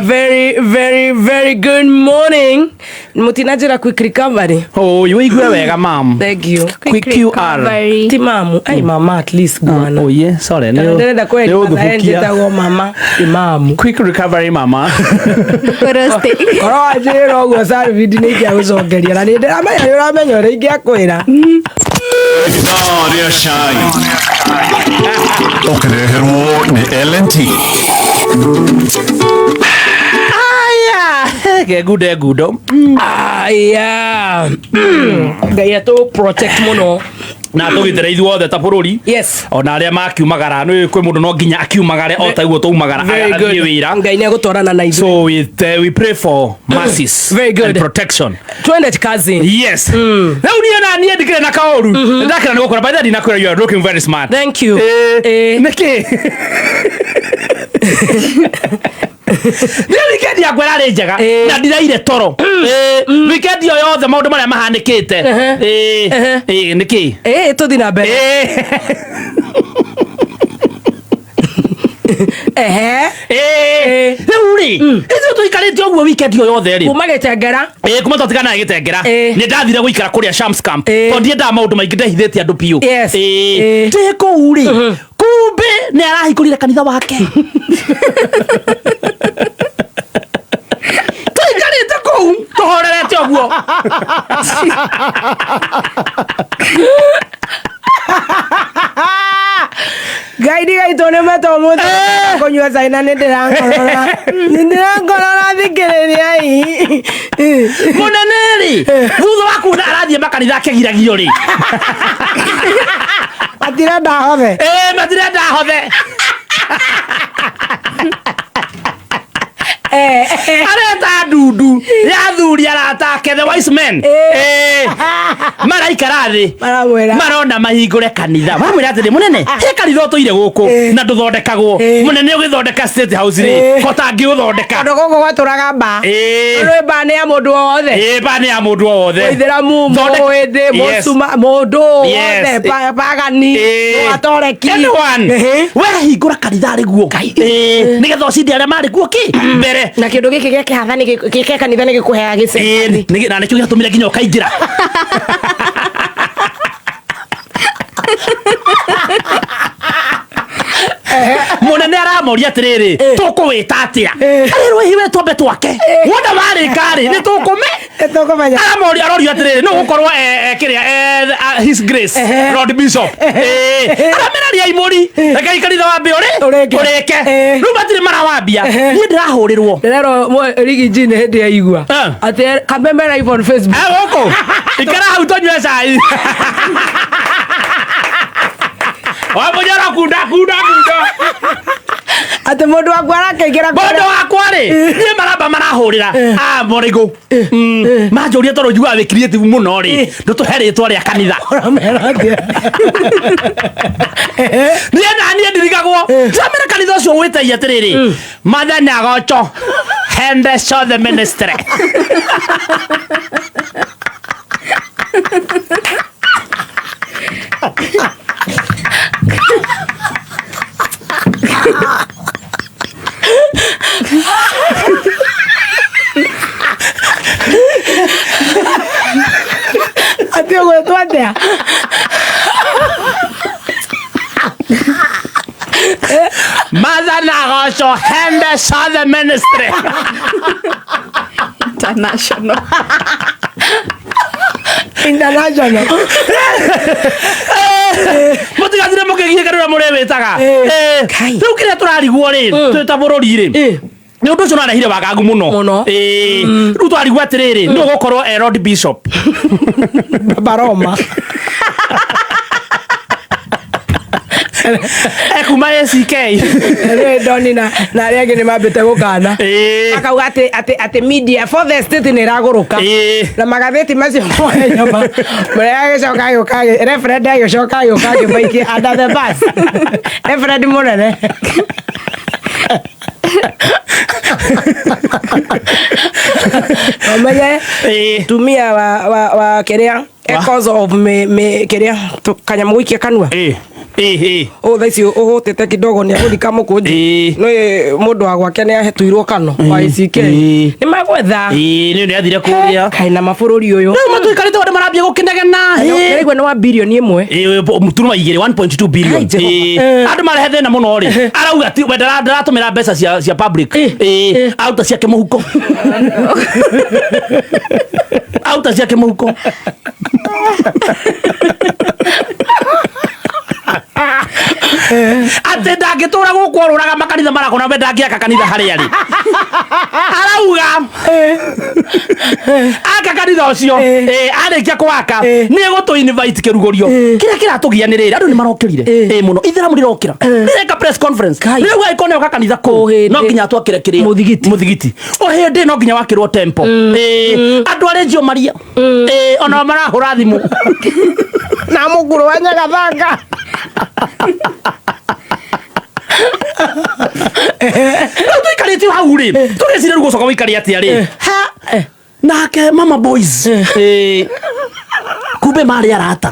Very, very, very good morning. Mutinajira quick recovery. Oh, wĩigue wega mam. Thank you. Quick QR. recovery. Ti mamu. Ai mama at least bwana. Oh yeah, sorry. Kana ndĩrenda nĩ kwenja ũthũkia. njĩtagwo mama ti mamu. Quick recovery mama. Koroste. Korwo wanjĩra ũguo Salvidi nĩ ingĩagũcokeria na nĩ ndĩramenya nĩ ũramenya ũrĩa ingĩakwĩra. Ithaa rĩa cai ũkĩreherwo nĩ L&T. Aya, ngegunde ngundo. Aya. Ngai atũ protect mũno. Na tũgitĩre ithuothe ta bũrũri. Yes. Ona arĩa makiumagara nĩ kwĩ mũndũ no nginya akiumagare o ta guo twaumagara Very good. athiĩ wĩra. Ngai nĩ egũtwarana na ithuĩ. So we pray for mercies Very good. and protection. Twende kazi. Yes. Rĩu niĩ na niĩ ndikĩrĩ na kaũru. Ndakĩra nĩ gũkora by the way ndinakwĩra you are looking very smart. Thank you. Eh, Eh. nĩkĩ? Niĩ weekend yakwa ĩrarĩ njega Eh. na ndiraire toro. Eh, weekend ĩyo yothe maũndũ marĩa mahanĩkĩte. Eh, eh, nĩkĩ? Eh, tũthiĩ na mbere. Eh, Ehe. eh, rĩu rĩ ithuĩ tũikarĩte ũguo weekend ĩyo yothe rĩ Kuma gĩtengera. ä kuma twatigana na gĩtengera Ĩ. nä ndathire gå ikara kå rä a Shams Camp Ĩ. tondå ndiendaga maå ndå maingä ndehithä tie andå biå Yes. Ĩ. ndä kå u rä kumbe nä arahingå rire kanitha wake tåikarä te kå u tå horerete å guo Ngai ndigaitwo nĩ mata ũmũthĩ kũnyua cai na nĩ ndĩrangorora nĩ ndĩrangorora thikĩrĩriai. Mũnene rĩ thutha wa kuona arathiĩ makanitha akĩgiragio rĩ Matirenda hothe. ĩ matirenda hothe. Areta ndundu ya athuri arata ake the wise men. Ĩ. Ĩ. Maraikara thĩ Maramwĩra. Marona mahingũre kanitha mamwĩra atĩrĩ mũnene he kanitha ũtũire gũkũ Ĩ. na ndũthondekagwo. Ĩ. Mũnene ũgĩthondeka State House rĩ Ĩ. ko tangĩũthondeka. Kũndũ gũkũ gwatũraga mba. Ĩ. Rwĩ mba nĩ ya mũndũ o wothe. Ĩ, ba nĩ ya mũndũ o wothe. Mũithĩramu, Thondeka- mũhĩndĩ, Yes. mũcuma mũndũ o Yes. wothe pagani Ĩ. mũgatoreki. Anyone. Ĩhĩ. We hingũra kanitha rĩ guo nĩgetha ũcinde arĩa marĩ kuo kĩ mbere. Na kĩndũ gĩkĩ gĩa kĩhatha gĩa kanitha nĩ gĩkũheaga Ĩ, gĩcemani. na nĩkĩo gĩatũmire nginya ũkaingĩra. Mũnene aramoria atĩrĩrĩ tũkũwĩta atĩa arĩrwo hiwe twambe twake wona warĩka rĩ nĩ tũkũme Nĩtũkũmenya. Aramoria arorio atĩrĩrĩ nũ gũkorwo kĩrĩa his grace Lord Bishop. Aramera rĩa imũri rekei kanitha wambe ũrĩ Ũrĩke. ũrĩke. Rĩu matirĩ marawambia niĩ ndĩrahũrĩrwo. Ndĩrerwo rigi G nĩ hĩndĩ yaigua Eh. atĩ kameme live on Facebook. Eh, gũkũ ikara hau tũnyue cai wamũnyora kunda kunda kunda. Atĩ mũndũ waku arakĩingĩra Mũndũ wakwa rĩ niĩ maramba marahũrĩra mũrĩgũ manjũria tondũ njugaga wĩ creative mũno rĩ ndũtũhe rĩtwa rĩa kanitha. Ũramera atĩa? Niĩ na niĩ ndirigagwo ndĩramera kanitha ũcio wĩtagia atĩrĩrĩ Mathenya Gocho Hende Ciothe Ministry. Atĩ ũgwĩtwo atĩa? Mathenya Gocho Hende Ciothe Ministry. International. International. Mũtigathire mũkĩgiĩka rĩrĩa mũrĩwĩtaga. Eh. Kai. Rĩu kĩrĩa tũrarigwo rĩ twĩ ta bũrũri rĩ Eh. nĩ ũndũ ũcio nĩwarehire wagagu mũno. Mũno. Ĩĩ. Rĩu twarigwo atĩrĩrĩ nĩ ũgũkorwo e Lord Bishop. Baba Roma. Ekuma ACK. Rĩu Ndoni na arĩa angĩ nĩ mambĩte gũkana. Ĩĩ. Makauga atĩ media for the state nĩ ĩragũrũka. Ĩĩ. Na magathĩti macio moe nyama mũrĩa agĩcoka agĩũka referend agĩcoka agĩũka akĩmaikia under the bus referend mũnene. Ũmenye Ĩĩ. tumia wa kĩrĩa echoes of me kĩrĩa kanyamũ gũikia kanua. Ĩĩ. Ĩ. Å thaa ici å hå te kidogo nä agå thika må kå Ĩ. nä må ndå wa gwake nä ahetuirwo kano wa ACK. Ĩ. Nä magwetha. Ĩ, nĩ athire kũrĩa. Kaä na mabå rå ri å yå. Rĩu matũikarĩte andũ marambia gũkĩnegena. Ndĩraigua nä wa bilioni ĩmwe. Ĩ, turuma igĩrĩ, 1.2 billion. Ai, Jehova. Ĩ, Eh. andũ marehe thĩna mũno rĩ, arauga ti we ndaratũmĩra mbeca cia public. Ĩ, aruta ciake mũhuko, aruta ciake mũhuko. Atĩ ndangĩtũra gũkũ orũraga makanitha marakona, we ndangĩaka kanitha harĩa rĩ, arauga aka kanitha ũcio. Eh. Arĩkia kũwaka Eh. nĩ egũtũ invite kĩrugũrio. Kĩrĩa kĩratũgia nĩ rĩrĩ, andũ nĩ marokĩrire mũno, ithĩramu rĩrokĩra rĩreka press conference. Rĩu angĩkorwo nĩoka kanitha kũu, hĩndĩ. no nginya twakĩre kĩrĩa Mũthigiti. Mũthigiti o hĩndĩ no nginya wakĩrwo temple. Andũ arĩ njio maria onao marahũra thimũ. Na må ngurå wa nyagathanga. Rĩu tũikarĩte hau rĩ, tũgĩciria rĩu gũcoka gũikare atĩa rĩ, ha nake mama boys. Kumbe marĩ arata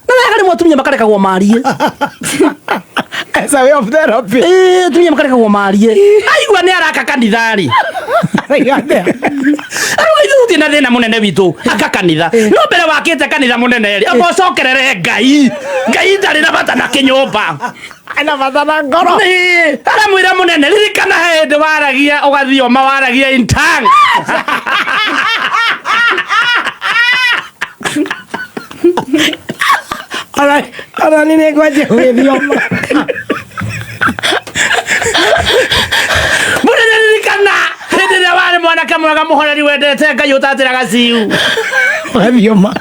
na wega rĩmwe atumia makarekagwo marie. As a way of therapy. Atumia makarekagwo marie, aigua nĩ araka kanitha rĩ, arauga ithuĩ tũtirĩ na thĩna mũnene witũ aka kanitha, no mbere wakĩte kanitha mũnene rĩ, amba ũcokerere Ngai. Ngai ndarĩ na bata na kĩnyũmba. Ena bata na ngoro. Ĩ, aramwĩra mũnene, ririkana hĩndĩ waragia ũgathioma, waragia in tongue. Ona nä nä ngwanjia gå gä thioma. Mũnene, ririkana hĩndĩ ĩrĩa warĩ mwanake mwega mũhoreri wendete Ngai ũtatĩraga ciu. Ũgathioma.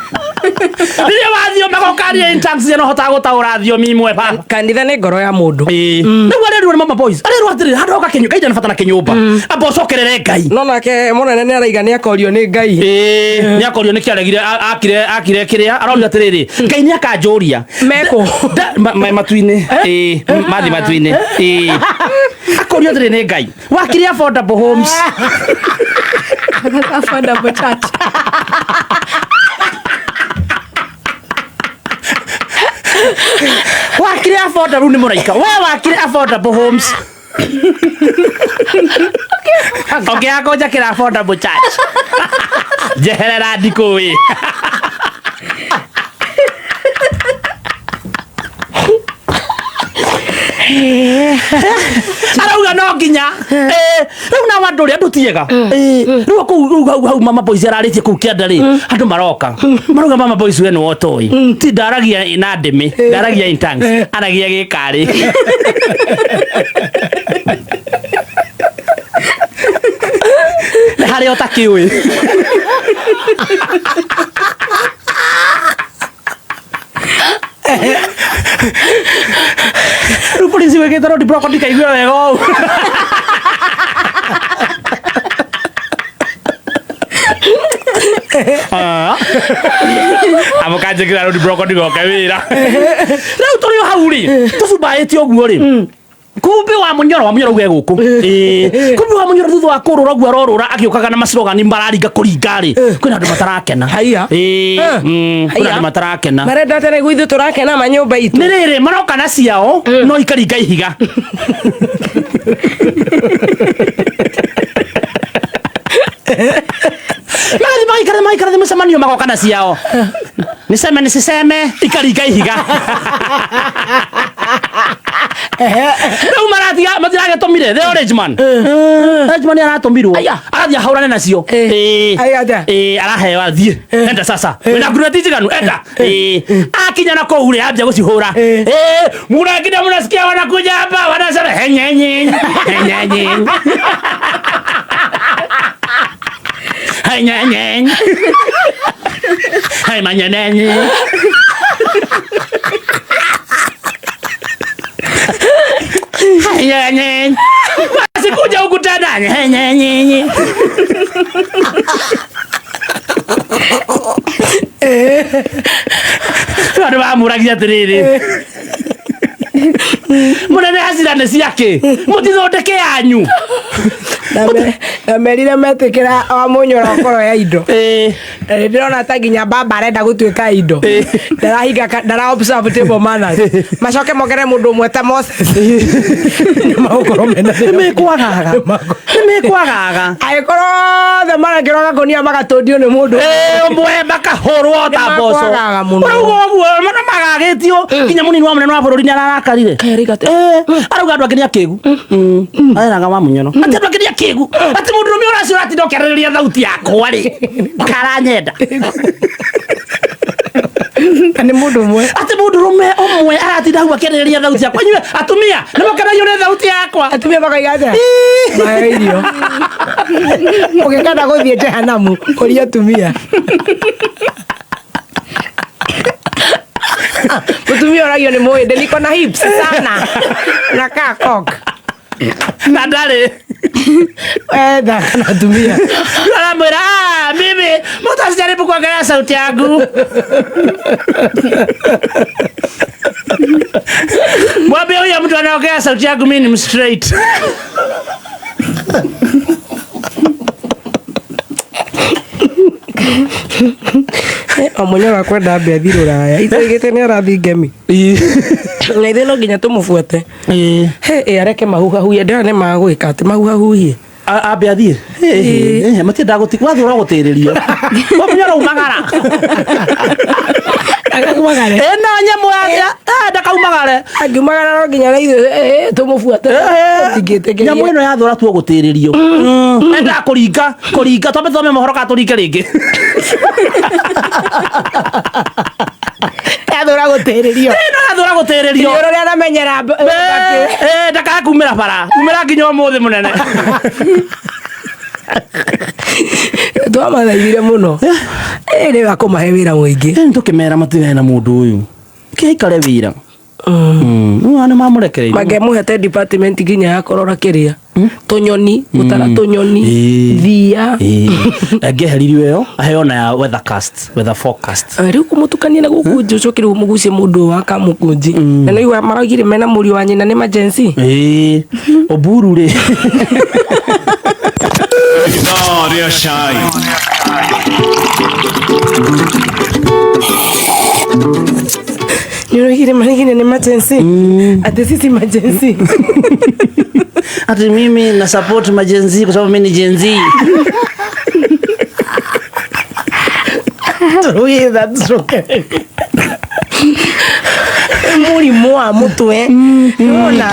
Rĩrĩa wathiomaga ũkaria in tongues, no hotaga gũtaũra thiomi imwe baba. Kanitha nä ngoro ya må ndå. Rĩu arerwo nĩ mama boys, arerwo atĩrĩrĩ, handũ hoka kĩnyũ, Ngai ndarĩ na bata na kĩnyũmba, amba ũcokerere Ngai. No nake må nene nä araiga nä akorio nä Ngai. Ĩĩ, nĩ akorio nĩ kĩaregire akire akire kĩrĩa arorio atĩrĩrĩ, Ngai nĩ akanjũria. Mekũ? Matu-inĩ. Ĩĩ, mathi matu-inĩ. Ĩĩ, akorio atĩrĩ nĩ Ngai, wakire affordable homes. Affordable church. Wakire affordable nĩ mũraika we, wakire affordable homes, ũngĩaga kũnjakĩra affordable church, njeherera, ndikũĩ. Arauga no nginya. Rĩu nao andũ rĩ, andũ tiega. Rĩu kũu, rĩu hau hau mama boys ararĩtie kũu kĩanda rĩ, andũ maroka marauga, mama boys, we nĩwe ũtoĩ, ti ndaragia na ndĩmĩ, ndaragia in tongues, aragia gĩkarĩ. Nĩ harĩa ũtakĩũĩ. Rĩu borici wĩkĩte road block, ndikaigua wega ũũ. Amũkanjĩkĩra road block ndigoke wĩra. Rĩu tũrĩ o hau rĩ, tũcumbaĩte ũguo rĩ, kumbe wa munyoro, wa munyoro uge gũkũ. Ĩĩ, kumbe wa munyoro thutha wa kũrũra ũguo arorũra agĩũkaga na macirogani mararinga kũringa rĩ, kwĩna andũ matarakena. Haiya. Ĩĩ, Eh. kwĩna Haiya. andũ matarakena. Marenda atĩ nĩguo ithuĩ tũrakena manyũmba itũ. Nĩ rĩrĩ maroka na ciao no ikaringa ihiga. Magathi magaikara magaikara thĩ mũcemanio, magoka na ciao, niseme nisiseme, ikaringa ihiga. Rĩu maratiga matiragĩtũmire the orange man. Orange man aratũmirwo agathiĩ ahũrane nacio. Ĩĩ. Aya, atĩa? Ĩĩ, araheo athiĩ, enda sasa wĩna ngureti njiganu, enda. Ĩĩ, akinya na kũu rĩ, ambia gũcihũra. Ĩĩ, mũrangina mũnasikia wanakuja hapa wanasema henyenye henyenye henyenye hemanyenenye henyenye, wasikuja huku tena henyenye. Andå mamũragia atĩrĩrĩ, mũnene, hacira nĩ ciake, mũtithondeke yanyu. Na merire metĩkĩra wa mũnyoro ũkorwo ya indo. Eh. Na nĩ ndĩrona ta nginya baba arenda gũtuĩka indo. Ndarahinga ndara observe table manners. Macoke mongere mũndũ ũmwe ta Moses. Nĩ magũkorwo mena thĩna. Nĩmekwagaga. Nĩmekwagaga. Angĩkorwo othe marekĩrwo gakũnia magatũndio nĩ mũndũ. Eh, ũmwe makahũrwo ta mboco. Nĩmakwagaga mũno. Ũrauga ũguo mana magagĩtio nginya mũnini wa mũnene wa bũrũri nĩararakarire. Eh, arauga andũ angĩ nĩ akĩgu. Areraga wa mũnyoro. Atĩ andũ angĩ nĩ akĩgu. Atĩ mũndũrũme ũracio ũratinda ũkĩarĩrĩria thauti yakwa rĩ. Karanyenda. Na nĩ mũndũ ũmwe. Atĩ mũndũrũme ũmwe aratinda hau akĩarĩrĩria thauti yakwa. Inyuĩ atumia nĩmũkenagio nĩ thauti yakwa. Atumia makoiga atĩa? Maheo irio. Ũngĩkenda gũthiĩ jehanamu, ũria atumia. Mũtumia ũragio nĩ mũhĩndĩ niko na hips sana. Na kaa cock. Na ndarĩ. Wetha kana atumia. Aramwĩra, "Ah, mimi mtu asijaribu kuongelea sauti yangu." Mwambie huyo mtu anaongea sauti yangu mimi ni straight. Omunyoro akwenda ambe athiĩ rũraya. Itoigĩte nĩ arathiĩ ngemi. Na ithuĩ no nginya tũmũbuate. He, ĩ areke mahuhahuhie ndĩrona nĩ magwĩka atĩ mahuhahuhie. Ambe athiĩ. Matiendaga gũti wathũra gũtĩrĩrio. Wamunyoro umagara. Akaumagare. Ĩno nyamũ ya ndakaumagare. Angiumagara no nginya na ithuĩ tũmũbuate. Tũtingĩtĩkĩria. Nyamũ ĩno yathũra tuo gũtĩrĩrio. Endaga kũringa, kũringa twambe thome mohoro kana tũringe rĩngĩ. Yathũra gũtĩrĩrio. Ĩno yathũra gũtĩrĩrio. Igũrũ rĩa namenyera Ndakae kumĩra bara umĩra nginya ũmũthĩ mũnene. Twamathaithire mũno. Rĩu akũmahe wĩra mũingĩ. Nĩ tũkĩmera matigane na mũndũ ũyũ kĩaikare wĩra nĩ mamũrekereirie. Mangĩamũhete department nginya ya kũrora kĩrĩa tũnyoni gũtara tũnyoni thia. Angĩeheririo ĩyo aheo na ya weathercast, weather forecast. Rĩu kũmũtukania na gũkũ nja ũcoke rĩu mũgucie mũndũ ũyũ wa kamũkũnji. Na nĩigua maraugire mena mũriũ wa nyina nĩ majensi. Ĩĩ Oburu rĩ. Ithaa rĩa cai. Nĩũraugire maraugire nĩ majensi. Atĩ sisi majensi. Ati mimi na support majenzi kwa sababu mimi ni Gen Z. Tũrugĩte tũcoke. Mũrimũ wa mũtwe. Nĩwona.